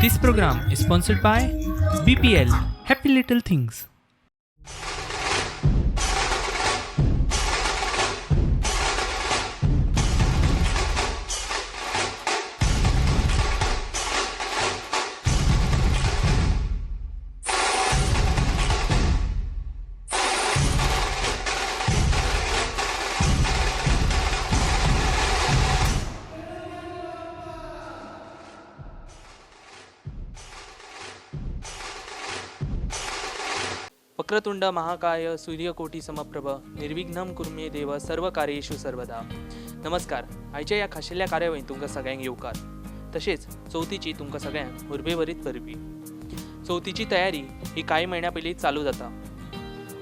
This program is sponsored by BPL Happy Little Things. Vakratunda Mahakaya Suryakoti Samaprabha निर्विघ्नं कुर्मे देव सर्व कार्येषु सर्वदा. नमस्कार. आयच्या ह्या खाशेल्या कार्यावळींत तुमकां सगळ्यांक येवकार. तशेंच चवथीची तुमकां सगळ्यांक उर्बेभरीत परबी. चवथीची तयारी ही कांय म्हयन्या पयलीं चालू जाता.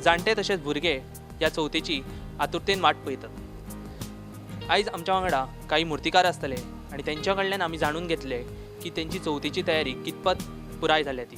जाणटे तशेंच भुरगे ह्या चवथीची आतुरतेन वाट पळयतात. आयज आमच्या वांगडा कांय मुर्तीकार आसतले आनी तेंच्या कडल्यान आमी जाणून घेतले की तेंची चवथीची तयारी कितपत पुराय जाल्या ती.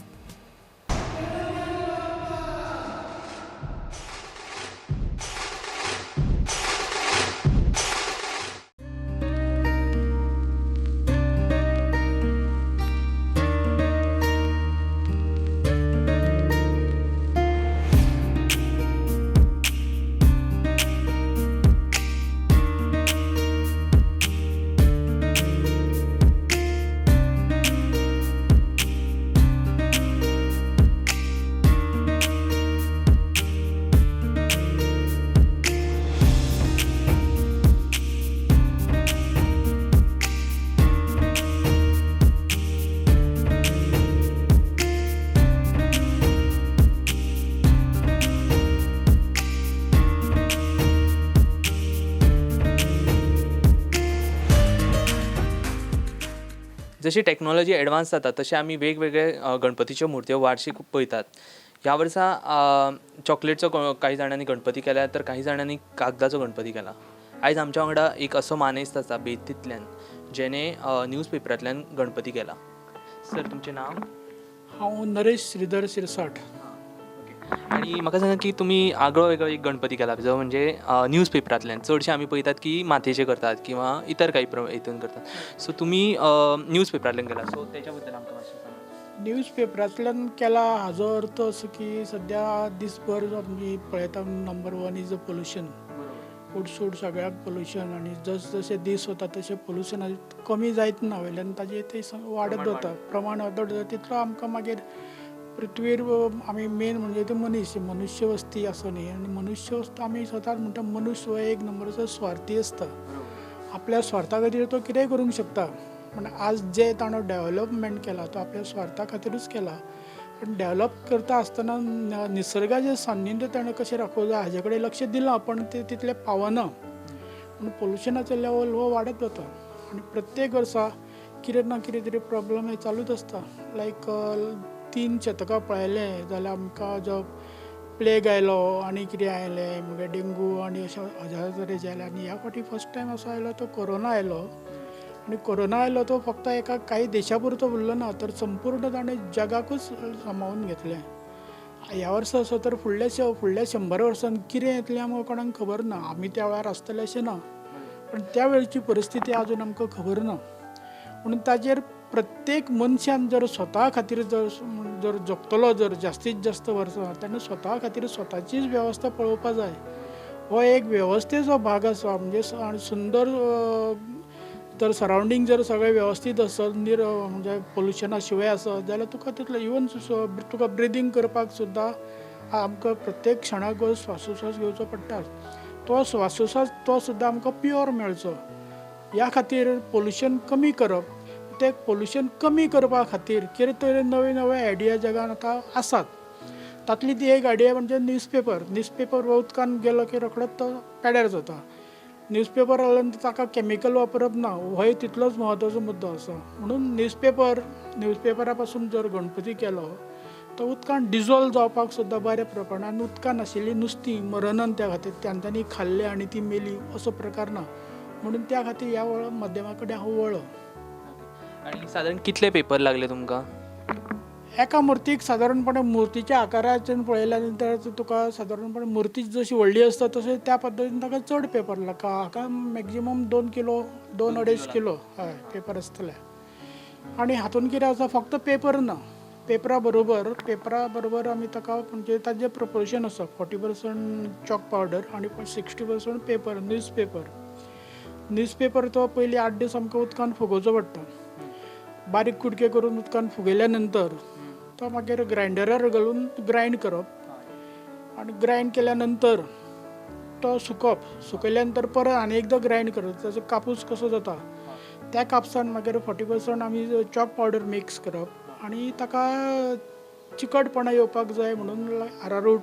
जशी टॅक्नॉलॉजी एडवान्स जाता तशें आमी वेगवेगळे गणपतीच्यो मुर्त्यो वार्शीक पळयतात. ह्या वर्सा चॉकलेटचो काही जाणांनी गणपती केला तर काही जाणांनी कागदाचो गणपती केला. आयज आमच्या वांगडा एक असो मानेस्त आसा बेतींतल्यान जेणे न्यूज पेपरांतल्यान गणपती केला. सर, तुमचें नांव? हांव नरेश श्रीधर शिरसाट. आनी म्हाका सांगा की तुमी आगळो वेगळो एक गणपती केला जो म्हणजे न्यूज पेपरांतल्यान. चडशे आमी पळयतात की मातयेचे करतात किंवा इतर काही हितून करतात. सो तुमी न्यूज पेपरांतल्यान केला, सो तेच्या बद्दल आमकां मातशें सांगा. न्यूज पेपरांतल्यान केला हाजो अर्थ असो की सद्या दिसभर आमी पळयता, number one is a pollution. उठसूट सगळ्याक पोल्युशन आनी जस जशे दीस वता तशें पोल्युशन कमी जायत ना, वयल्यान ताजें तें वाडत वता, प्रमाण वाडत वता. तितलो आमकां मागीर पृथ्वीर आमी मेन म्हणजे ते मनीस, मनुष्य वस्ती आसा न्ही, आनी मनुष्य वस्ती आमी सदांच म्हणटा मनुष्य हो एक नंबरचो स्वार्थी आसता. आपल्या स्वार्था खातीर तो कितेंय करूंक शकता. पूण आज जे ताणें डेवलपमेंट केला तो आपल्या स्वार्था खातीरूच केला. पूण डेवलप करता आसतना निसर्गाचें सान्निध्य ताणें कशें राखूंक जाय हाजे कडेन लक्ष दिलां, पण तें तितलें पावना. पूण पोल्युशनाचो लेवल हो वाडत वता आनी प्रत्येक वर्सा कितें ना कितें तरी प्रोब्लम हे चालूच आसता. लायक 3 शतकां पळयलें जाल्यार आमकां जो प्लेग आयलो आनी कितें आयलें, मागीर डेंगू आनी अशें हजार तरेचे आयले. आनी ह्या फावटी फर्स्ट टायम असो आयलो तो कोरोना आयलो. आनी कोरोना आयलो तो फक्त एका कांय देशा पुरतो उरलो ना, तर संपूर्ण ताणें जगाकूच सामावून घेतलें. ह्या वर्सा असो तर फुडल्या 100 वर्सान कितें येतलें आमकां कोणाक खबर ना. आमी त्या वेळार आसतले अशें ना, पण त्या वेळची परिस्थिती आजून आमकां खबर ना. म्हणून ताजेर प्रत्येक मनशान जर स्वता खातीर जर जगतलो जर जास्तीत जास्त वर्सां, तेन्ना स्वता खातीर स्वताचीच वेवस्था पळोवपा जाय. हो एक वेवस्थेचो भाग आसा. म्हणजे सुंदर तर सरावंडींग जर सगळें वेवस्थीत आसत, म्हणजे पोल्युशना शिवाय आसत जाल्यार तुका तितलो इवन तुका ब्रिदींग करपाक सुद्दां आमकां प्रत्येक क्षणाक श्वासोश्वास घेवचो पडटा. तो श्वासोश्वास तो सुद्दां आमकां प्युअर मेळचो ह्या खातीर पोल्युशन कमी करप. तें पोल्युशन कमी करपा खातीर कितें तरी नवे नवे आयडिया जगान आतां आसात. तातली ती एक आयडिया म्हणजे न्यूजपेपर. न्यूजपेपर हो उदकान गेलो की रोखडोच तो पेड्यार जाता. न्यूजपेपर आसले नंतर ताका कॅमिकल वापरप ना, होय तितलोच म्हत्वाचो मुद्दो आसा. म्हणून न्यूजपेपरा पासून जर गणपती केलो तो उदकान डिजॉल्व जावपाक सुद्दां बऱ्या प्रमाणान उदकान आशिल्लीं नुस्तीं मरनात, त्या खातीर तांच्यांनी खाल्लें आनी ती मेली असो प्रकार ना. म्हणून त्या खातीर ह्या माध्यमा कडेन हांव वळ्ळो. आनी सादारण कितले पेपर लागले तुमकां? एका मुर्तीक सादारणपणे मुर्तीच्या आकाराचेर पळयल्या नंतर तुका सादारणपणे मुर्ती जशी व्हडली आसता तशें त्या पद्दतीन ताका चड पेपर लागता. हाका मॅक्झिमम 2 किलो, 2 अडेच किलो हय पेपर आसतले. आनी हातून कितें आसा, फक्त पेपर ना, पेपरा बरोबर आमी ताका म्हणजे ताजें प्रपोर्शन आसा, 40% चॉक पावडर आनी 60% paper, news paper. News paper तो पयलीं 8 दीस आमकां उदकान फुगोवचो पडटा. बारीक कुडके करून उदकान फुगयल्या नंतर तो मागीर ग्रायंडरार घालून ग्रायंड करप आनी ग्रायंड केल्या नंतर तो सुकप. सुकयल्या नंतर परत आनी एकदां ग्रायंड करप. ताजो कापूस कसो जाता, त्या कापसान मागीर 40% आमी चॉक पावडर मिक्स करप आनी ताका चिकटपणा येवपाक जाय म्हणून आरारूट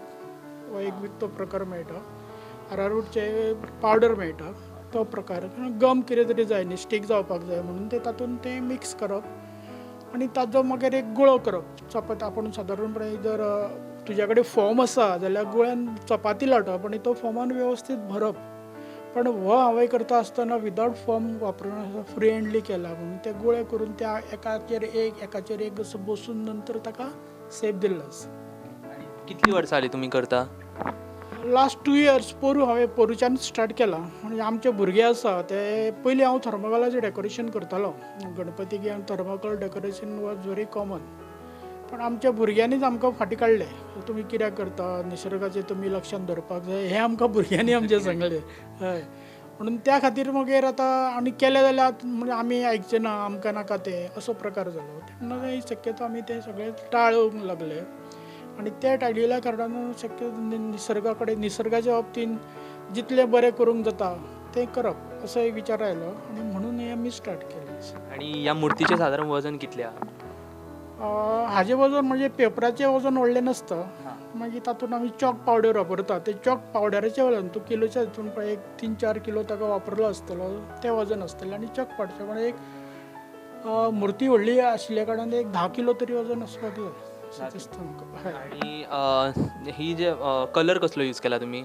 हो एक विकतो प्रकार मेळटा, आरारूटचे पावडर मेळटा, तो प्रकार गम कितें तरी जाय न्ही, स्टीक जावपाक जाय म्हणून ते तातूंत तें मिक्स करप आनी ताजो मागीर एक गुळो करप. चपात आपूण सादारणपणे जर तुज्या कडेन फोम आसा जाल्यार गुळ्यान चपाती लाटप आनी तो फोमान वेवस्थीत भरप. पण हो हांवें करता आसतना विदावट फोम वापरून फ्री हँडली केला म्हणून ते गुळे करून त्या एकाचेर एक, एकाचेर एक असो बसून नंतर ताका शेप दिल्लो आसा. आनी कितलीं वर्सां जालीं तुमी करता? लास्ट 2 इयर्स, पोरू हांवें पोरूच्यान स्टार्ट केलां. म्हणजे आमचे भुरगे आसा ते, पयलीं हांव थर्मोकोलाचें डेकोरेशन करतालो गणपतीक. Thermocol decoration was very common, पण आमच्या भुरग्यांनीच आमकां फाटीं काडलें, तुमी कित्याक करता, निसर्गाचें तुमी लक्षान दवरपाक जाय, हें आमकां भुरग्यांनी आमचें सांगलें. हय, म्हणून त्या खातीर मागीर आतां आनी केलें जाल्यार म्हणजे आमी आयकचे ना, आमकां नाका तें, असो प्रकार जालो. तेन्ना शक्यतो आमी तें सगळें टाळूंक लागले आनी ते टाळिल्ल्या कारणान शक्यतो निसर्गा कडेन, निसर्गाच्या बाबतींत जितलें बरें करूंक जाता तें करप असो एक विचार आयलो आनी म्हणून हें आमी स्टार्ट केलें. आनी ह्या मुर्तीचें सादारण वजन कितलें आहा? हाजें वजन म्हणजे पेपराचें वजन व्हडलें नासता. मागीर तातूंत आमी चॉक पावडर वापरता, ते चॉक पावडराचें वजन तूं किलोच्या हितून पळय, एक 3-4 किलो ताका वापरलो आसतलो, तें वजन आसतलें. आनी चॉक पावडर म्हणजे एक मुर्ती व्हडली आशिल्ल्या कारणान एक 10 किलो तरी वजन आसपाक जाय अशें दिसता म्हाका, हय. आनी ही जे कलर कसलो यूज केला तुमी?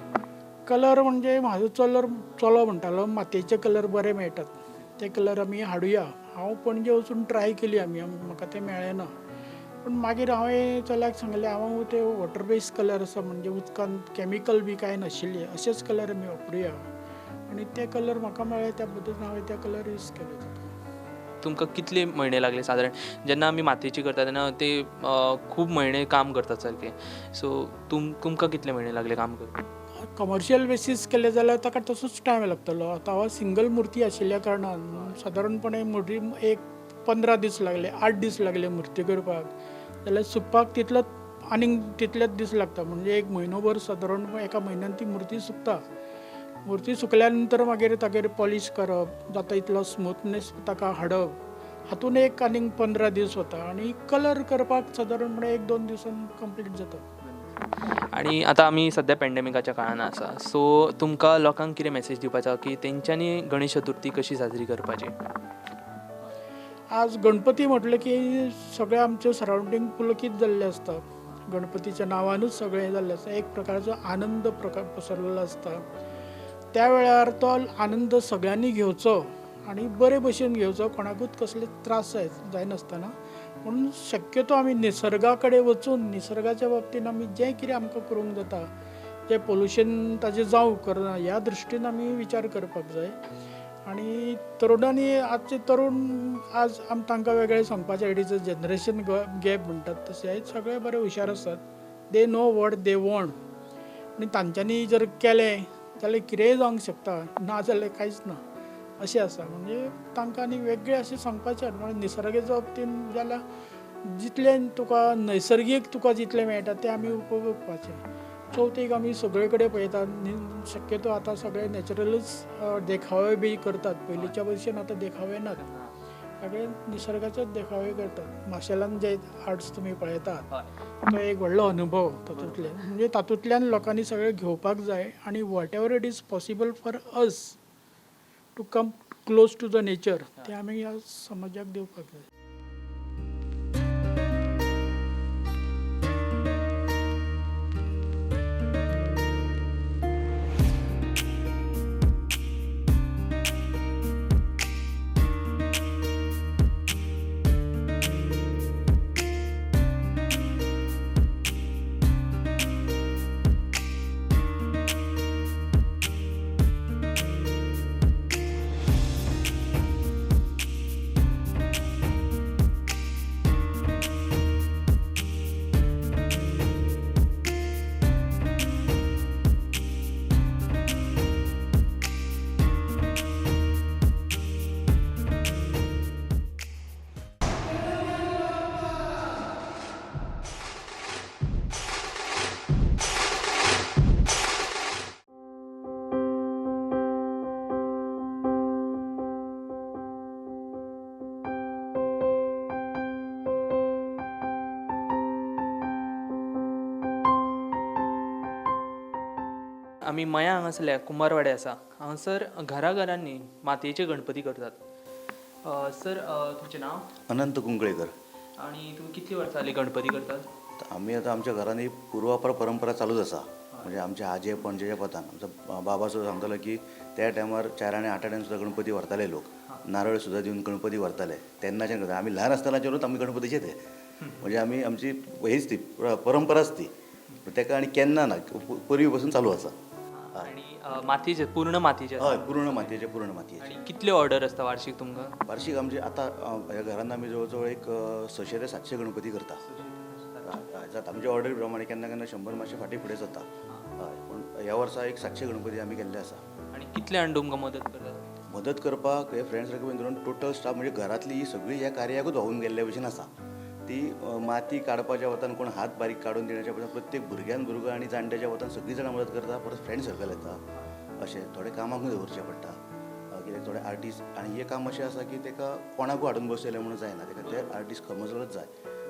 कलर म्हणजे म्हाजो चलो चलो म्हणटालो मातयेचे कलर बरे मेळटात, ते कलर आमी हाडुया. हांव पणजे वचून ट्राय केली आमी, म्हाका ते मेळ्ळे ना. पूण मागीर हांवें चल्याक सांगलें, हांव ते वॉटर बेज कलर आसा, म्हणजे उदकान कॅमिकल बी कांय नाशिल्ले, अशेच कलर आमी वापरुया. आनी ते कलर म्हाका मेळ्ळे, त्या पद्दतीन हांवें ते कलर यूज केले तितून. तुमकां कितले म्हयने लागले सादारण? जेन्ना आमी मातयेची करता तेन्ना ते खूब म्हयने काम करतात सारके, सो तुमकां कितले म्हयने लागले काम करपाक? कमर्शियल बेसीस केले जाल्यार ताका तसोच टायम लागतलो. आतां हो सिंगल मुर्ती आशिल्ल्या कारणान सादारणपणे मुर्ती एक 15 दीस लागले, 8 दीस लागले मुर्ती करपाक, जाल्यार सुकपाक तितलोच आनीक तितलेच दीस लागता. म्हणजे एक म्हयनोभर, सादारण एका म्हयन्यान ती मुर्ती सुकता. मुर्ती सुकल्या नंतर मागीर तागेर पॉलीश करप, जाता इतलो स्मुथनेस ताका हाडप, हातून एक आनीक 15 दीस वता आनी कलर करपाक सादारणपणे एक दोन दिसान कंप्लीट जाता. आनी आतां आमी सद्या पेंडेमिकाच्या काळान आसा, सो तुमकां लोकांक कितें मॅसेज दिवपाचो की तेंच्यांनी गणेश चतुर्थी कशी साजरी करपाची? आज गणपती म्हटलें की सगळें आमचें सरावंडींग पुलकीत जाल्लें आसता. गणपतीच्या नांवानूच सगळें जाल्लें आसता. एक प्रकारचो आनंद प्रकार पसरलेलो आसता. त्या वेळार तो आनंद सगळ्यांनी घेवचो आनी बरे भशेन घेवचो, कोणाकूच कसले त्रास जायनासतना. म्हणून शक्यतो आमी निसर्गा कडेन वचून निसर्गाच्या बाबतीन आमी जें कितें आमकां करूंक जाता, जें पोल्युशन ताजें जावं करना ह्या दृश्टीन आमी विचार करपाक जाय. आनी तरुणांनी, आजचे तरुण आज आम तांकां वेगळें सांगपाचें, it is a generation gap म्हणटात तशें, सगळे बरे हुशार आसात. They know what they want आनी तांच्यांनी जर केलें जाल्यार कितेंय जावंक शकता, ना जाल्यार कांयच ना अशें आसा. म्हणजे तांकां आनी वेगळें अशें सांगपाचें म्हणजे निसर्गाच्या बाबतीन जाल्यार जितलें तुका नैसर्गीक तुका जितलें मेळटा तें आमी उपभोगपाचें. चवथीक आमी सगळे कडेन पळयता, शक्यतो आतां सगळे नॅचरलूच देखावे बी करतात. पयलींच्या भशेन आतां देखावे नात, सगळे निसर्गाचेच देखावे करतात. माशेलान जे आर्ट्स तुमी पळयतात, तो एक व्हडलो अनुभव तातूंतल्यान, म्हणजे तातूंतल्यान लोकांनी सगळें घेवपाक जाय आनी whatever it is possible for us to come close to the nature, तें आमी ह्या समाजाक दिवपाक जाय. आमी मया हांगासरल्या कुंभारवाडे आसा. हांगासर घराघरांनी मातयेचे गणपती करतात. सर, तुमचें नांव? अनंत कुंकळेकर. आनी तुमी कितलीं वर्सां जालीं गणपती करतात? तर आमी आतां आमच्या घरांनी पुर्वापर परंपरा चालूच आसा. म्हणजे आमचे आजे पणजेच्या पतान आमचो बाबा सुद्दां सांगतालो की त्या टायमार 4 आणे 8 आण्यान सुद्दां गणपती व्हरताले लोक, नारळ सुद्दां दिवन गणपती व्हरताले तेन्नाच्यान करता. आमी ल्हान आसतनाच्यानूच आमी गणपतीचे ते, म्हणजे आमी आमची हीच ती परंपराच ती, ताका आनी केन्ना ना, पयलीं पासून चालू आसा. आनी मातयेचे, पूर्ण मातयेचे आसा? हय, पूर्ण मातयेचे, पूर्ण मातयेचे. आनी कितल्यो ऑर्डर आसता वार्षीक तुमकां? वार्षीक आमचे आतां ह्या घरान आमी जवळ जवळ एक 600 ते 700 गणपती करता. हय, जाता आमच्या ऑर्डरी प्रमाणे, केन्ना केन्ना 100 मातशें फाटीं फुडें जाता. हय, पूण ह्या वर्सा एक 700 गणपती आमी केल्ले आसा. आनी कितले जाण तुमकां मदत करतात? मदत करपाक हे फ्रेंड सर्कल धरून टोटल स्टाफ, म्हणजे घरांतली ही सगळी ह्या कार्याकूच व्हांवून गेल्ल्या भशेन आसा. ती माती काडपाच्या वतान कोण हात बारीक काडून दिण्याच्या वतान प्रत्येक भुरग्यान भुरगो आनी जाणट्याच्या वतान सगळीं जाणां मदत करता. परत फ्रेंड सर्कल येता, अशें थोडे कामाकूय दवरचें पडटा कित्याक थोडे आर्टिस्ट. आनी हें काम अशें आसा की ताका कोणाकूय हाडून बसयलें म्हणून जायना, ताका ते आर्टिस्ट समजलोच जाय.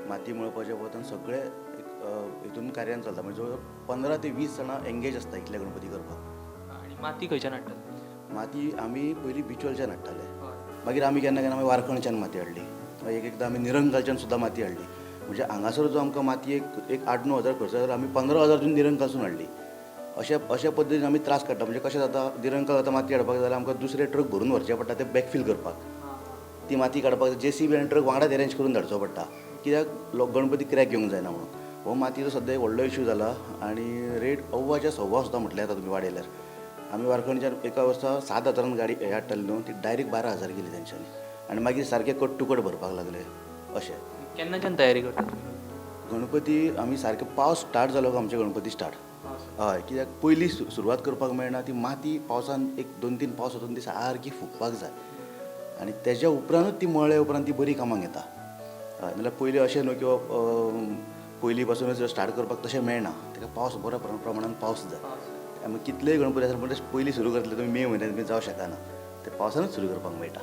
माती मळपाच्या वतान सगळे एक हितून कार्यान चलता, म्हणजे जवळ जवळ 15 ते 20 जाणां एंगेज आसता इतले गणपती करपाक. आनी माती खंयच्यान हाडटात? माती आमी पयलीं बिचोलच्यान हाडटाले, मागीर आमी केन्ना केन्ना आमी वारखंडच्यान माती हाडली, मागीर एक एकदां आमी निरंकालच्यान सुद्दां माती हाडली. म्हणजे हांगासर जो आमकां माती एक 8-9 हजार खर्च जालो, आमी 15 हजार दिवन निरंकालसून हाडली. अशा अशा पद्दतीन आमी त्रास काडटा. म्हणजे कशें जाता, निरंकाल आतां माती हाडपाक जाल्यार आमकां दुसरे ट्रक भरून व्हरचे पडटा ते बॅकफील करपाक. ती माती काडपाक जेसीबी आनी ट्रक वांगडाच अरेंज करून धाडचो पडटा, कित्याक लोक गणपती क्रॅक येवंक जायना म्हणून. हो मातयेचो सद्या एक व्हडलो इशू जाला आनी रेट अव्वाच्या सव्वा सुद्दां म्हटल्यार जाता तुमी वाडयल्यार. आमी वारखंडच्यान एका वर्सा 7 हजारान गाडी हे हाडटाली न्हू, ती डायरेक्ट 12 हजार गेली तेंच्यांनी आनी मागीर सारके कट टू कट भरपाक लागले अशें. केन्नाच्यान तयारी करतात तुमी? गणपती आमी सारके पावस स्टार्ट जालो काय आमचे गणपती स्टार्ट. हय, कित्याक पयलीं सुरवात करपाक मेळना, ती माती पावसान एक 2-3 पावस वचून ती सारकी फुगपाक जाय आनी तेज्या उपरांतूच ती मळ्ळे उपरांत ती बरी कामाक येता. हय, नाल्यार पयलीं अशें न्हू किंवा पयलीं पासूनच स्टार्ट करपाक तशें मेळना, ताका पावस बऱ्या प्रमाणान पावस जाय. आमी कितलेय गणपती आसा म्हणजे पयलीं सुरू करतले तुमी मे म्हयन्यात बी जावं शकना, ते पावसानूच सुरू करपाक मेळटा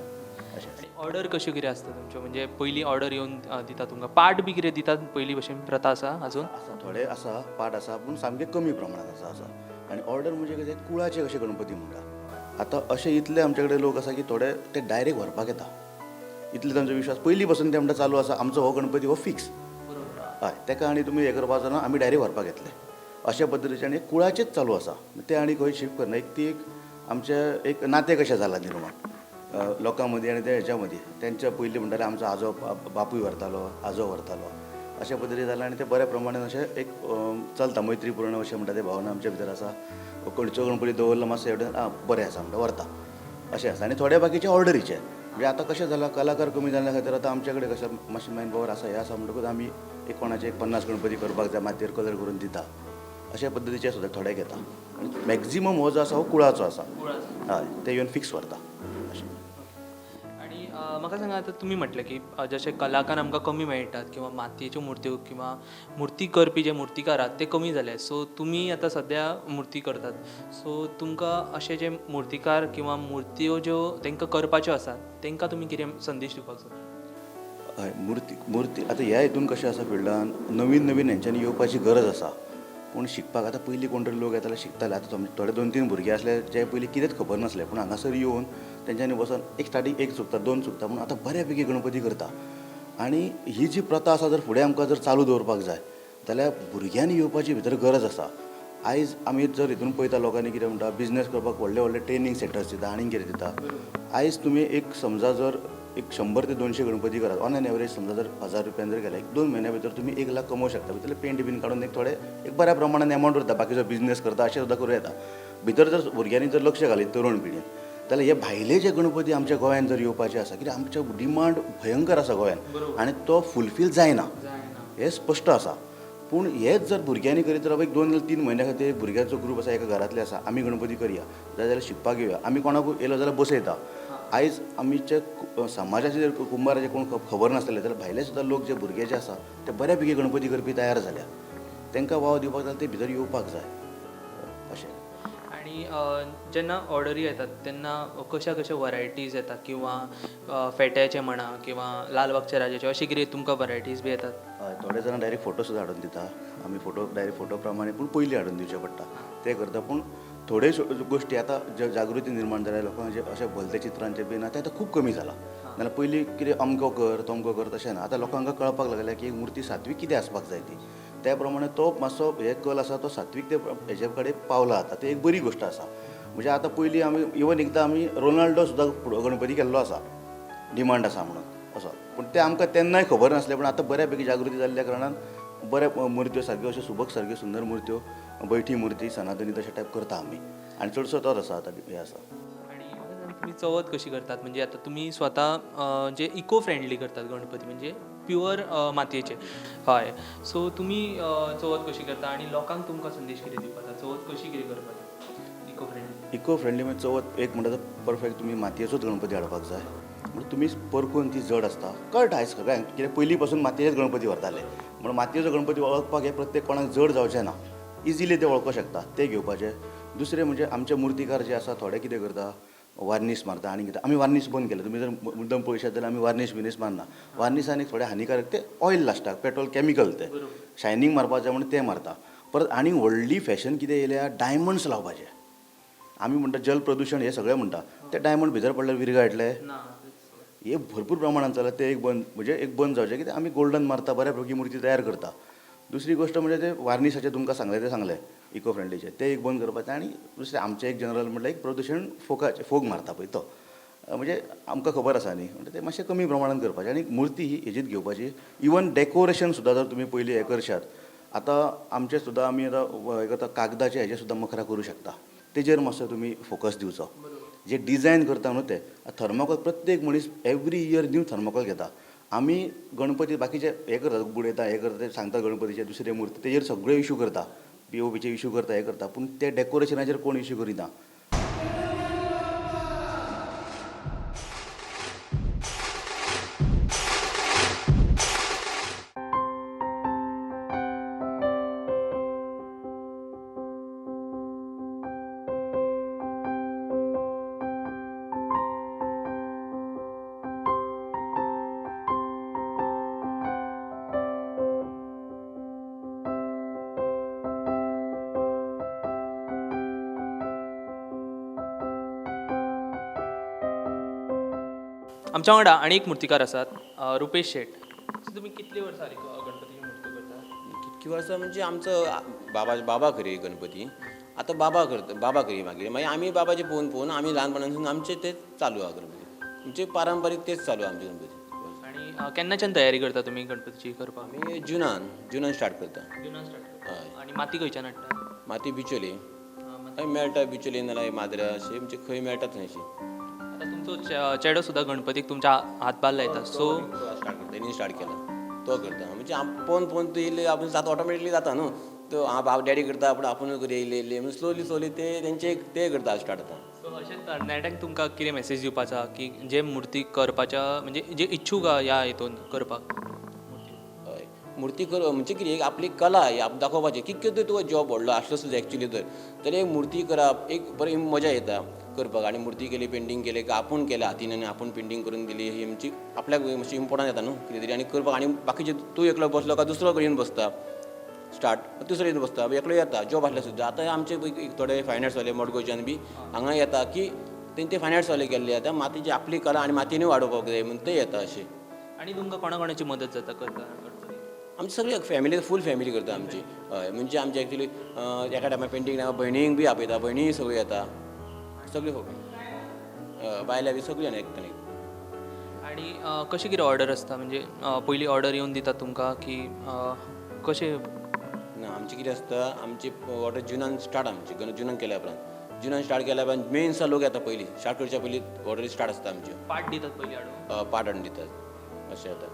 अशें. आनी ऑर्डर कश्यो कितें आसता तुमच्यो? म्हणजे पयलीं ऑर्डर येवन दिता तुमकां, पार्ट बी कितें दितात पयलीं भशेन प्रथा आसा अजून? आसा, थोडे आसा पार्ट आसा, पूण सामके कमी प्रमाणांत आसा आसा. आनी ऑर्डर म्हणजे कशें कुळाचे कशे गणपती म्हणटा आतां, अशे इतले आमचे कडेन लोक आसा की थोडे ते डायरेक्ट व्हरपाक येता, इतले तांचो विश्वास पयलीं पासून ते म्हणटा चालू आसा आमचो हो गणपती हो फिक्स. हय, ताका आनी तुमी हें करपाचो ना, आमी डायरेक्ट व्हरपाक येतले अशा पद्दतीचे. आनी कुळाचेच चालू आसा, ते आनी खंय शिफ्ट करना. एक ती एक आमचें एक नातें कशें जालां निर्माण लोकां मदीं आनी ते हेच्या मदीं. तेंच्या पयलीं म्हणटाले आमचो आजो बापूय व्हरतालो, आजो व्हरतालो, अशा पद्दतीन जालां. आनी ते बऱ्या प्रमाणान अशें एक चलता, मैत्रीपूर्ण अशें म्हणटा ते भावना आमच्या भितर आसा. खंयचो गणपती दवरलो मातसो हेवटेन आं बरें आसा म्हणटा व्हरता अशें आसा. आनी थोडे बाकीचे ऑर्डरीचे, म्हणजे आतां कशें जालां कलाकार कमी जाल्ल्या खातीर आतां आमचे कडेन कशें मातशें मॅन पावर आसा हें आसा म्हणटकूच आमी एक कोणाचे एक 50 गणपती करपाक जाय मातयेर कलर करून दिता अशा पद्दतीचे सुद्दां थोडे घेता. आनी मॅक्झिमम हो जो आसा हो कुळाचो आसा. हय, ते येवन फिक्स व्हरता अशें. आनी म्हाका सांगा, आतां तुमी म्हटलें की जशे कलाकार आमकां कमी मेळटात किंवा मातयेच्यो मुर्त्यो किंवा मुर्ती करपी जे मुर्तीकार आहात ते कमी जाले, सो तुमी आतां सद्या मुर्ती करतात, सो तुमकां अशे जे मुर्तीकार किंवा मुर्त्यो ज्यो तांकां करपाच्यो आसात तांकां तुमी कितें संदेश दिवपाक सोदता? हय, मुर्ती आतां ह्या हितून कशें आसा फिल्डान नवीन नवीन हेंच्यांनी येवपाची गरज आसा, पूण शिकपाक आतां पयलीं कोण तरी लोक येताले शिकताले. आतां थोडे 2-3 भुरगे आसले जे पयलीं कितेंच खबर नासलें, पूण हांगासर येवन तेंच्यांनी वचोन एक स्टार्टींग एक चुकता 2 चुकता, पूण आतां बऱ्या पैकी गणपती करता. आनी ही जी प्रथा आसा जर फुडें आमकां जर चालू दवरपाक जाय जाल्यार भुरग्यांनी येवपाची भितर गरज आसा. आयज आमी जर हितून पळयता लोकांनी कितें म्हणटा, बिजनेस करपाक व्हडले व्हडले ट्रेनींग सेंटर्स दिता आनी कितें दिता. आयज तुमी एक समजा जर एक 100 ते 200 गणपती करात ऑन एन एवरेज, समजा जर 1000 रुपयान जर गेले एक 2 म्हयन्या भितर तुमी 1 लाख कमोवंक शकता. भितरले पेंट बीन काडून एक थोडे एक बऱ्या प्रमाणान एमावंट उरता, बाकीचो बिजनेस करता अशें सुद्दां करूं येता. भितर जर भुरग्यांनी जर लक्ष घालीत तरुण पिळगेन जाल्यार हे भायले जे गणपती आमच्या गोंयान जर येवपाचे आसा, कित्याक आमचो डिमांड भयंकर आसा गोंयान आनी तो फुलफील जायना हें स्पश्ट आसा. पूण हेच जर भुरग्यांनी करीत राव एक 2 3 म्हयन्या खातीर भुरग्यांचो ग्रूप आसा एका घरांतले आसा, आमी गणपती करया जाय जाल्यार शिकपाक येवया, आमी कोणाकूय येयलो जाल्यार बसयता. आयज आमच्या समाजाचे जर कुंभाराचे कोण खबर नासलें जाल्यार भायले सुद्दां लोक जे भुरगे जे आसा ते बऱ्या पैकी गणपती करपी तयार जाल्या, तांकां वाव दिवपाक जाल्यार ते भितर येवपाक जाय अशें. आनी जेन्ना ऑर्डरी येतात तेन्ना कश्या कश्या वरायटीज येतात किंवा फेट्याचे म्हणा किंवा लालबागच्या राजाचे अशें कितें तुमकां वरायटीज बी येतात? हय, थोडे जाणां डायरेक्ट फोटो सुद्दां हाडून दिता, आमी फोटो डायरेक्ट फोटो प्रमाणे पूण पयलीं हाडून दिवचे पडटा ते करता. पूण थोड्यो गोश्टी आतां जागृती निर्माण जाल्या लोकांक, जे अशें भलते चित्रांचे बी ना, तें आतां खूब कमी जालां. नाल्यार पयलीं कितें अमको कर तमको कर तशें ना. आतां लोकांक कळपाक लागलें की एक मुर्ती सात्वीक कितें आसपाक जाय ती, त्या प्रमाणे तो मातसो हे कल आसा तो सात्वीक ते हेजे कडेन पावला आतां. ते एक बरी गोश्ट आसा. म्हणजे आतां पयलीं आमी इवन एकदां आमी रोनाल्डो सुद्दां गणपती केल्लो आसा, डिमांड आसा म्हणून असो. पूण तें आमकां तेन्नाय खबर नासलें. पूण आतां बऱ्या पैकी जागृती जाल्ल्या कारणान बऱ्या मुर्त्यो सारक्यो अश्यो सुबक सारक्यो सुंदर मुर्त्यो, बैठी मुर्ती सनातनी तशे टायप करता आमी आनी चडसो तोच आसा आतां हें आसा. आणि तुम्ही चवथ कशी करतात? म्हणजे आता तुम्ही स्वतः जे इको फ्रेंडली करतात गणपती, म्हणजे प्युअर मातयेचे. हय, सो तुमी चवथ कशी करता आणि लोकांक तुमकां संदेश कितें दिवपाचा, चवथ कशी कितें करपाची इको फ्रेंडली? इको फ्रेंडली म्हणजे चवथ एक म्हणटा परफेक्ट तुमी मातयेचोच गणपती हाडपाक जाय. म्हणून तुमी परखून ती जड आसता कळटा आयज सगळ्यांक, कित्याक पयलीं पासून मातयेचेच गणपती व्हरताले. म्हणून मातयेचो गणपती वळखपाक हे प्रत्येक कोणाक जड जावचें ना, इजिली ते वळखूंक शकता, ते घेवपाचे. दुसरें म्हणजे आमचे मुर्तीकार जे आसा थोडे कितें करता, वार्नीश मारता आनी कितें. आमी वार्नीश बंद केलें. तुमी जर मुद्दम पळयशात जाल्यार आमी वार्नीश बिर्नीश मारना. वार्नीश आनी थोडे हानिकारक, ते ऑयल लास्टाक पेट्रोल केमिकल, ते शायनींग मारपाक जाय म्हणून ते मारता. परत आनी व्हडली फॅशन कितें येयल्या, डायमंड्स लावपाचे. आमी म्हणटा जल प्रदुशण हे सगळें म्हणटा, ते डायमंड भितर पडल्यार विरगाळटले, हे भरपूर प्रमाणान चल्ला. ते एक बंद, म्हणजे एक बंद जावचें. कित्याक आमी गोल्डन मारता, बऱ्या पैकी मुर्ती तयार करता. दुसरी गोश्ट म्हणजे ते वार्निशाचें तुमकां सांगलें तें सांगलें, इको फ्रेंडलीचें तें एक बंद करपाचें. आनी दुसरें आमचें एक जनरल म्हटल्यार एक प्रदुशण फोकाचें, फोग मारता पळय तो, म्हणजे आमकां खबर आसा न्ही, म्हणटा तें मातशें कमी प्रमाणान करपाचें. आनी मुर्ती ही हेजीच घेवपाची. इवन डेकोरेशन सुद्दां जर तुमी पयलीं हें करशात, आतां आमचें सुद्दां आमी आतां हें करता, कागदाचे हेजे सुद्दां मखरां करूं शकता, तेजेर मातसो तुमी फोकस दिवचो. जे डिजायन करता न्हू ते थर्माकोल, प्रत्येक मनीस एवरी इयर न्यू थर्माकोल घेता. आमी गणपती बाकीचे हे करतात, बुडयता हे करता, ते सांगता गणपतीचे दुसरे मुर्ती तेजेर सगळे इशू करता, पीओपीचे इशू करता, हे करता, पूण ते डेकोरेशनाचेर कोण इशू करिना. आमच्या वांगडा आनी एक मुर्तीकार आसात, रुपेश शेट. सो तुमी कितली वर्सां जाली गणपतीची मुर्ती करतात? कितकी वर्सां म्हणजे आमचो बाबा बाबा करी गणपती, आतां बाबा करता, बाबा करी, मागीर मागीर आमी बाबाचे पळोवन पळोवन आमी ल्हानपणासून आमचे तेच चालू आहा गणपती, म्हणजे पारंपारीक तेच चालू आहा आमचे गणपती. आणि केन्नाच्यान तयारी करता तुमी गणपतीची करपाक? आमी जुनान स्टार्ट करता. जुनान स्टार्ट करता. आनी माती खंयच्यान हाडटा? माती बिचोली खंय मेळटा, बिचोली नाल्यार माद्रा अशें म्हणजे खंय मेळटा थंय अशी. आतां तुमचो चेडो सुद्दां गणपतीक तुमच्या हातभार लायता, सो स्टार्ट करता, तेणी स्टार्ट केला तो करता. म्हणजे पळोवन पळोवन तो येयले आपूण जाता, ऑटोमॅटिकली जाता न्हू तो. आं बाब डॅडी करता, पूण आपूण करी येयले येयले म्हणून स्लोली स्लोली ते तेंचे ते करता स्टार्ट आतां. सो अशें तरणाट्यांक तुमकां कितें मेसेज दिवपाचा की जे मुर्ती करपाच्या, म्हणजे जे इच्छूक आहा ह्या हितून करपाक? हय, मुर्ती कर म्हणजे कितें एक आपली कला ही दाखोवपाची. कितके तरी तुका जॉब व्हडलो आसलो सुद्दां एक्चुली तर एक मुर्ती करप एक बरी मजा येता करपाक. आनी मुर्ती केली, पेंटींग केली, आपूण केल्या हातीन आनी आपूण पेंटींग करून दिली, ही म्हणजे आपल्याक मातशी इम्पोर्टंट जाता न्हू कितें तरी. आनी करपाक आनी बाकीचे तूं एकलो बसलो काय दुसरो येवन बसता, स्टार्ट दुसरो येवन बसता, एकलो येता जॉब आसल्यार सुद्दां. आतां आमचे थोडे फायन आर्ट्सवाले मडगांवच्यान बी हांगा येता की तेंचे फायन आर्ट्सवाले केल्ले आतां मातीची आपली कला आनी मातयेनूय वाडोवपाक जाय म्हणून ते येता अशें. आनी तुमकां कोणा कोणाची मदत जाता करता गणपती? आमची सगळी फॅमिली, फूल फॅमिली करता आमची. हय, म्हणजे आमची एक्चुली एका टायमार पेंटींग भयणींक बी आपयता, भयणीय सगळी येता, सगळी बायलां बी सगळीं जाणां एकठांय. आनी कशी कितें ऑर्डर आसता? म्हणजे पयलीं ऑर्डर येवन दितात तुमकां की कशें? ना, आमचें कितें आसता, आमची ऑर्डर जुनान स्टार्ट, आमची जुनान केल्या उपरांत, जुनान स्टार्ट केल्या उपरांत मेन दिसा लोक येता पयलीं, स्टार्ट करच्या पयलीं ऑर्डरी स्टार्ट आसता आमच्यो. पार्ट दितात पयलीं हाडून? पार्ट हाडून दितात अशें जाता.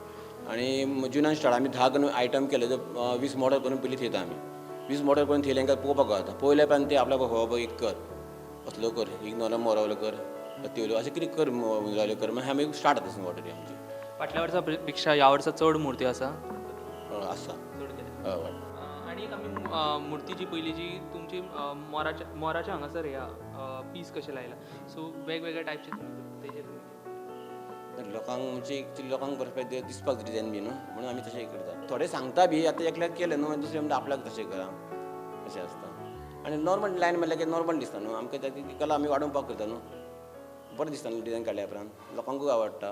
आनी जुनान स्टार्ट आमी 10 गण आयटम केले तर 20 मॉडल करून पयलीं थेयता आमी. 20 मॉडल करून थेयले तांकां पळोवपाक गावता. पळयल्या उपरांत ते आपल्याक हो एक कर, असलो कर, एक नवलो मोरवलो कर, तेवलो अशें कितें कर, उजवालो कर, मागीर आमी स्टार्ट जाता ऑर्डरी आमची. फाटल्या वर्सा पेक्षा ह्या वर्सा चड मुर्ती आसा? आसा. चड केल्या. हय. आनी एक आमी मुर्ती जी पयली जी तुमची मोराच्या हांगासर ह्या पीस कशें लायला, सो वेगवेगळ्या टायपचे तुमी तेजेर लोकांक म्हणजे एक्चुली लोकांक बरें दिसपाक डिजायन बी न्हू म्हणून आमी तशें करता. थोडे सांगता बी, आतां एकल्याक केलें न्हू, दुसरें म्हणटा आपल्याक तशें करा, अशें आसता. आनी नॉर्मल लायन मारल्यार की नॉर्मल दिसता न्हू आमकां ती कला आमी वाडोवपाक करता न्हू बरें दिसता न्हू डिजायन काडल्या उपरांत लोकांकूय आवडटा.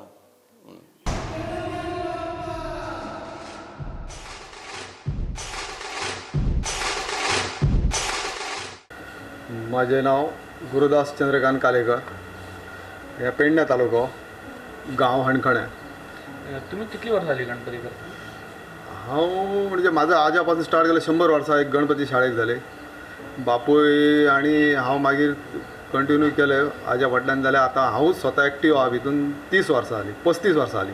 माझे नाव गुरुदास चंद्रकांत कालेकर, ह्या पेडणे तालुको, गांव हणखणे. तुम्ही कितली वर्सां जाली गणपती करता? हांव म्हणजे म्हाजो आजा पासून स्टार्ट केलें 100 वर्सां एक गणपती शाळेक जाले. बापूय आनी हांव मागीर कंटिन्यू केलें आज्या फाटल्यान जाल्यार आतां हांवूच स्वता एक्टीव आहा भितून 30 वर्सां जालीं, 35 वर्सां जालीं.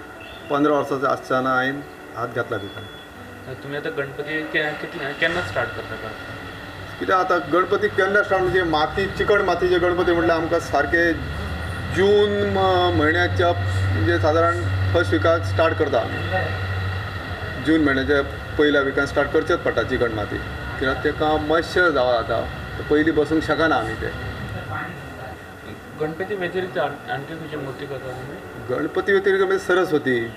15 वर्सांचो आसतना हांवें हात घातला भितर. तुमी आतां गणपती केन्ना स्टार्ट करता? कित्याक आतां गणपती केन्ना स्टार्ट म्हणजे माती चिकण मातीचे गणपती म्हटल्यार आमकां सारके जून म्हयन्याच्या म्हणजे सादारण फर्स्ट विकाक स्टार्ट करता आमी. जून म्हयन्याच्या पयल्या विकान स्टार्ट करचेच पडटा चिकण माती, कित्याक ताका मॉइश्चर जावं जाता, पयलीं बसूंक शकना आमी ते. गणपती व्यतिरिक्त आणखी खंयची मूर्ती करता तुमी? गणपती व्यतिरिक्त म्हणजे सरस्वती,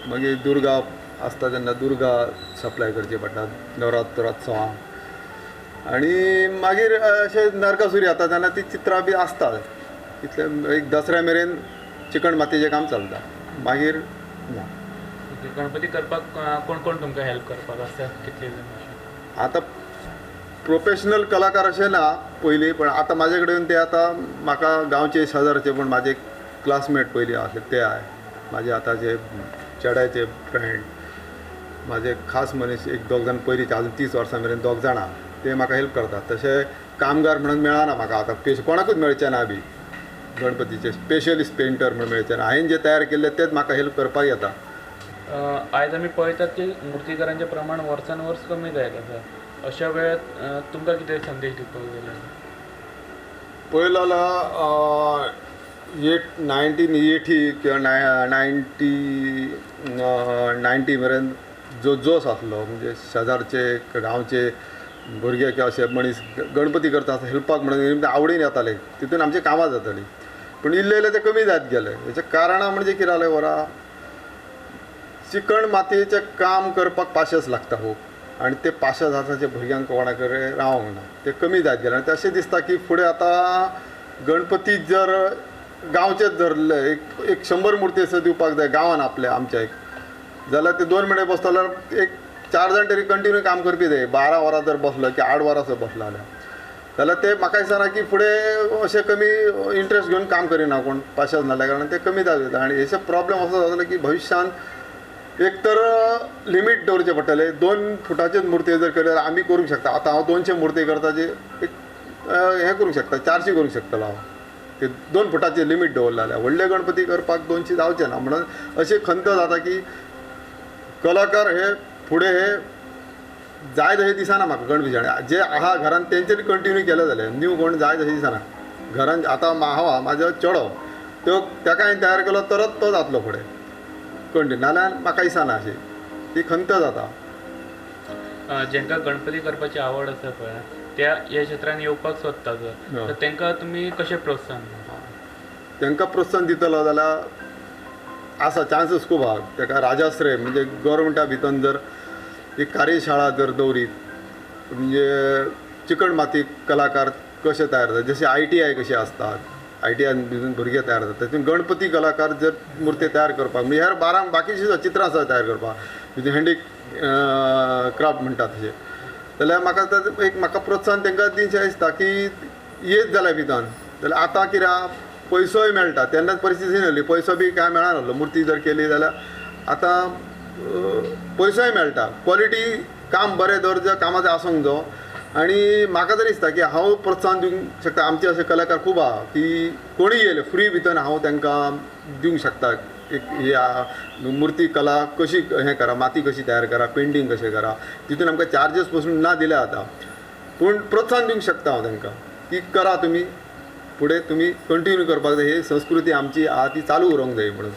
मागीर दुर्गा आसता तेन्ना दुर्गा सप्लाय करची पडटा नवरात्रोत्सवांक, आनी मागीर अशें नरकासूर येता तेन्ना ती चित्रां बी आसता. इतलें एक दसऱ्या मेरेन चिकण मातयेचें काम चलता, मागीर ना. गणपती करपाक कोण कोण तुमकां हेल्प करपाक आसता, कितले जाण? आतां प्रोफेशनल कलाकार अशें ना पयलीं, पण आतां म्हाजे कडेन ते आतां म्हाका गांवचे शेजारचे पण म्हाजे क्लासमेट पयलीं आसले ते आहाय, म्हाजे आतांचे चेड्याचे फ्रेंड, म्हाजे खास मनीस एक दोग जाण पयलींचे आजून 30 वर्सां मेरेन दोग जाणां ते म्हाका हेल्प करतात. तशें कामगार म्हणून मेळना म्हाका आतां, कोणाकूच मेळचें ना बी गणपतीचे स्पेशलिस्ट पेंटर म्हणून मेळचें ना. हांवें जे तयार केल्ले तेच म्हाका हेल्प करपाक येता. आयज आमी पळयतात की मुर्तीकारांचें प्रमाण वर्सान वर्स कमी जायत आसा, अशा वेळार तुमकां कितें संदेश दिवपाक जाय? पयलो जाल्यार 1980 किंवा 1990 मेरेन जो जोश आसलो म्हणजे शेजारचे गांवचे भुरगे किंवा अशे मनीस गणपती करता आसतना हेल्पाक म्हणून आवडीन येताले, तितून आमची कामां जातालीं. पूण इल्ले इल्ले ते कमी जायत गेले. हेचें कारणां म्हणजे कितें जालें वरा, चिकण मातयेचें काम करपाक पाशेंस लागता खूब, आनी ते पाशेंस आतांच्या भुरग्यांक कोणा कडेन रावंक ना, ते कमी जायत गेले. आनी अशें दिसता की फुडें आतां गणपती जर गांवचेच धरले एक 100 मुर्ती असो दिवपाक जाय गांवान आपल्या आमच्या एक, जाल्यार ते 2 म्हयने बसता जाल्यार एक 4 जाण तरी कंटिन्यू काम करपी जाय. 12 वरां जर बसलो की 8 वरां जर बसलो जाल्यार ते म्हाका दिसना की फुडें अशें कमी इंट्रस्ट घेवन काम करिना कोण पाशेंस नासल्या कारणान ते कमी जायत वयता. आनी हेचे प्रॉब्लम असो जातलो की भविश्यांत एक तर लिमीट दवरचें पडटलें, 2 फुटाचेच मुर्ती जर केले जाल्यार आमी करूंक शकता. आतां हांव 200 मुर्ती करता जे एक हें करूंक शकता, 400 करूंक शकतलो हांव. ते 2 फुटाचे लिमीट दवरलें जाल्यार व्हडले गणपती करपाक 200 जावचें ना. म्हणून अशी खंत जाता की कलाकार हे फुडें हे जाय तशें दिसना म्हाका गणपती जे आहा घरान तेंच्यांनी कंटिन्यू केलें जालें, न्यू कोण जाय तशें दिसना घरान. आतां हांव म्हाजो चेडो तो ताका हांवें तयार केलो तरच तो जातलो फुडें कंटिन्यू, नाल्यार म्हाका दिसना अशी ती खंत जाता. जांकां गणपती करपाची आवड आसा पळय त्या ह्या क्षेत्रान येवपाक सोदता जर, तर तांकां तुमी कशें प्रोत्साहन? तांकां प्रोत्साहन दितलो जाल्यार आसा चान्सीस खूब आहा. ताका राजाश्रय म्हणजे गव्हर्मेंटा भितर जर एक कार्यशाळा जर दवरीत म्हणजे चिकण माती कलाकार कशे तयार जातात, जशे ITI कशे आसतात, ITI भितर भुरगे तयार जातात, तातूंत गणपती कलाकार जर मुर्ती तयार करपाक म्हणजे ह्या बारांक बाकीची चित्रां आसा तयार करपाक म्हणजे हँडी क्राफ्ट म्हणटा तशें, जाल्यार म्हाका एक म्हाका प्रोत्साहन तांकां दिवचें दिसता की येत जाल्यार भितर जाल्यार आतां कितें आहा पयसोय मेळटा, तेन्नाच परिस्थिती नासली, पयसो बी कांय मेळनासलो. मुर्ती जर केली जाल्यार आतां पयसोय मेळटा, क्वॉलिटी काम बरें दर्जो कामाचें आसूंक जायो. आनी म्हाका तरी दिसता की हांव प्रोत्साहन दिवंक शकता. आमचे अशे कलाकार खूब आहा की कोणीय येयले फ्री भितर हांव तांकां दिवंक शकता एक ह्या मुर्ती कला कशी हें करा, माती कशी तयार करा, पेंटींग कशें करा, तितून आमकां चार्जीस पसून ना दिल्या जाता, पूण प्रोत्साहन दिवंक शकता हांव तांकां की करा तुमी फुडें, तुमी कंटिन्यू करपाक जाय, ही संस्कृती आमची आहा ती चालू उरोंक जाय म्हणून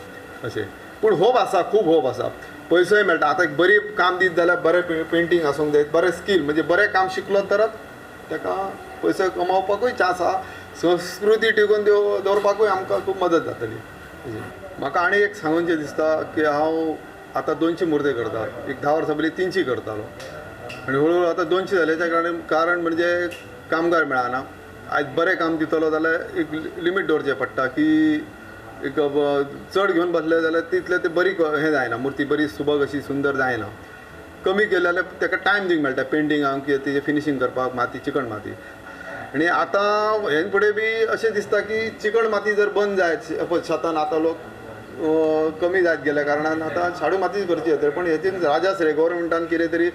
अशें. पूण होप आसा, खूब होप आसा, पयसोय मेळटा. आतां एक बरी काम दीत जाल्यार बरें पेंटींग आसूंक जाय, बरें स्कील म्हणजे बरें काम शिकलो तरच ताका पयसो कमोवपाकूय चान्स आहा, संस्कृती टिकून दवरपाकूय आमकां खूब मदत जातली. म्हाका आनी एक सांगूचें दिसता की हांव आतां 200 मुर्ती करता, एक 10 वर्सां पयलीं 300 करतालो आनी हळू हळू आतां 200 जाले. त्या कारण म्हणजे कामगार मेळना. आयज बरें काम दितलो जाल्यार एक लिमीट दवरचें पडटा की एक चड घेवन बसले जाल्यार तितलें ते बरी हें जायना, मुर्ती बरी सुबक अशी सुंदर जायना. कमी केले जाल्यार ताका टायम दिवंक मेळटा पेंटिंगाक किंवा तेजें फिनिशींग करपाक, माती चिकण माती. आनी आतां हेन फुडें बी अशें दिसता की चिकण माती जर बंद जायत शेतान आतां लोक कमी जायत गेल्या कारणान आतां शाडू मातीच करची जातली. पण हेतून राजाश्रय गोवोरमेंटान कितें तरी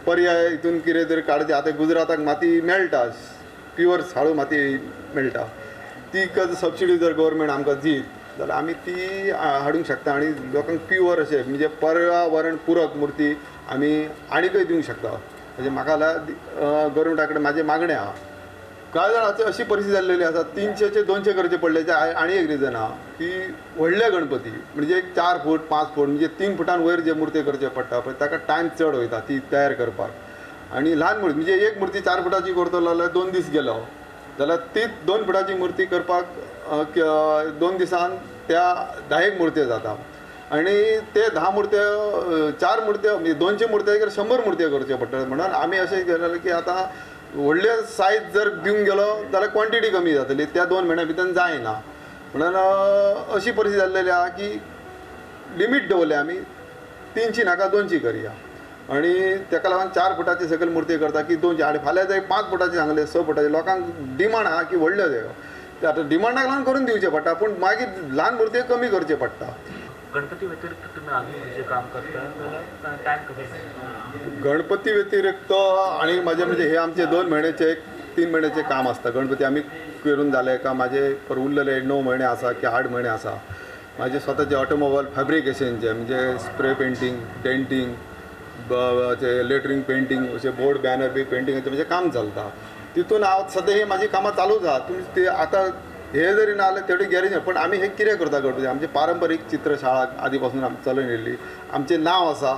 पर्याय हितून कितें तरी काडचें. आतां गुजराताक माती मेळटा, प्युअर शाडू माती मेळटा, ती सबसिडी जर गोवोरमेंट आमकां दीत जाल्यार आमी ती हाडूंक शकता आनी लोकांक प्युअर अशें म्हणजे पर्यावरण पुरक मुर्ती आमी आनीकय दिवंक शकता. म्हणजे म्हाका जाल्यार गोवोरमेंटा कडेन म्हाजें मागणें आहा. कांय जाणांची अशी परिस्थिती जाल्लेली आसा 300 200 करचे पडले. आनी एक रिजन आहा की व्हडले गणपती म्हणजे 4 फूट 5 फूट म्हणजे 3 फुटान वयर जे मुर्ती करचे पडटा पळय ताका टायम चड वयता ती तयार करपाक. आनी ल्हान मुर्ती म्हणजे एक मुर्ती 4 फुटाची करतलो जाल्यार 2 दीस गेलो जाल्यार तीच 2 फुटाची मुर्ती करपाक 2 दिसान त्या 10 मुर्त्यो जाता. आनी ते 10 मुर्त्यो 4 मुर्त्यो म्हणजे 200 मुर्त्यो 100 मुर्त्यो करच्यो पडटा. म्हणून आमी अशें केलें की आतां व्हडले सायज जर दिवंक गेलो जाल्यार क्वॉन्टिटी कमी जातली, त्या 2 म्हयन्या भितर जायना. म्हणून अशी परिस्थिती जाल्लेली आहा की लिमीट दवरल्या आमी 300 नाका 200 करया. आनी ताका लागून 4 फुटाची सकयल मुर्ती करता की 200. आनी फाल्यां जर 5 फुटाची सांगले 6 फुटाचे लोकांक डिमांड आहा की व्हडल्यो जायो, ते आतां डिमांडाक लागून करून दिवचें पडटा, पूण मागीर ल्हान मुर्त्यो कमी करच्यो पडटा. गणपती व्यतिरिक्त तुम्ही अजून जे काम करता जाल्यार टायम कसो? गणपती व्यतिरिक्त आनी म्हाजें म्हणजे हे आमचे 2 म्हयन्याचे 3 म्हयन्याचे काम आसता. गणपती आमी करून जाले का म्हाजे पर उरलेले 9 म्हयने आसा की 8 म्हयने आसा. म्हाजे स्वताचे ऑटोमोबायल फॅब्रिकेशनचे म्हणजे स्प्रे पेंटींग, डेंटींग, लेटरींग पेंटींग अशे बोर्ड बॅनर बी पेंटिंगाचें म्हणजे काम चलता. तितून हांव सद्या ही म्हाजी कामां चालूच आहा. तुमी ते आतां हे जरी ना जाल्यार तेवढी गॅरेज. पण आमी हे कितें करता गणपती आमची पारंपारीक चित्रशाळा आदी पासून आमी चलून येयल्ली, आमचें नांव आसा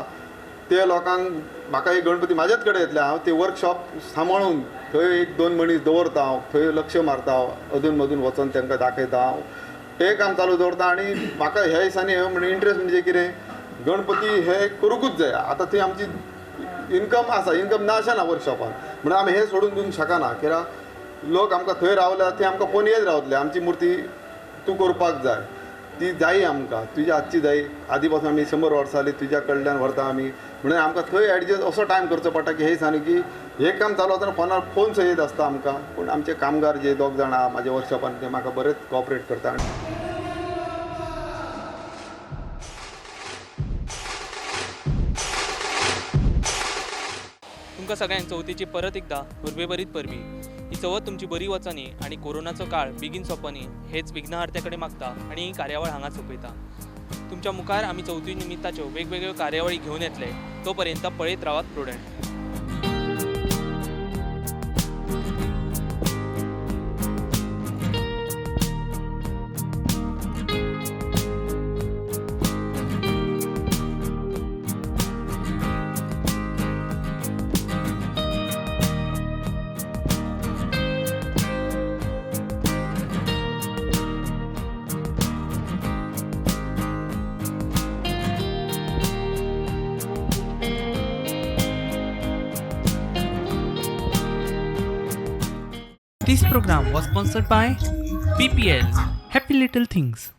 ते लोकांक. म्हाका एक गणपती म्हाज्याच कडेन येतले, हांव ते वर्कशॉप सांबाळून थंय 1-2 मनीस दवरता, हांव थंय लक्ष मारता, हांव अदून मदून वचोन तांकां दाखयता, हांव तें काम चालू दवरता. आनी म्हाका ह्या दिसांनी हे म्हणजे इंट्रस्ट म्हणजे कितें गणपती हे करूंकूच जाय. आतां थंय आमची इनकम आसा, इनकम ना अशें ना वर्कशॉपान, म्हणून आमी हें सोडून दिवंक शकना. कित्याक लोक आमकां थंय रावल्या थंय आमकां फोन येत रावतले, आमची मुर्ती तूं करपाक जाय, ती जायी आमकां, तुज्या हातची जायी, आदी पासून आमी 100 वर्सां जालीं तुज्या कडल्यान व्हरता आमी. म्हणून आमकां थंय एडजस्ट असो टायम करचो पडटा की हे दिसांनी की हें काम चालू आसतना फोनार फोन सय येत आसता आमकां. पूण आमचे कामगार जे 2 जाणां आहा म्हाज्या वर्कशॉपान ते म्हाका बरेच कॉपरेट करता. तुमकां सगळ्यांक चवथीची परत एकदां उर्बेभरीत परबी. ही चवथ तुमची बरी वचनी आनी कोरोनाचो काळ बेगीन सोंपनी हेच विघ्नहर्त्या कडेन मागता आनी ही कार्यावळ हांगा सोंपयता. तुमच्या मुखार आमी चवथी निमित्ताच्यो वेगवेगळ्यो कार्यावळी घेवन येतले, तो पर्यंत पळयत रावात Prudent. This program was sponsored by BPL, Happy Little Things.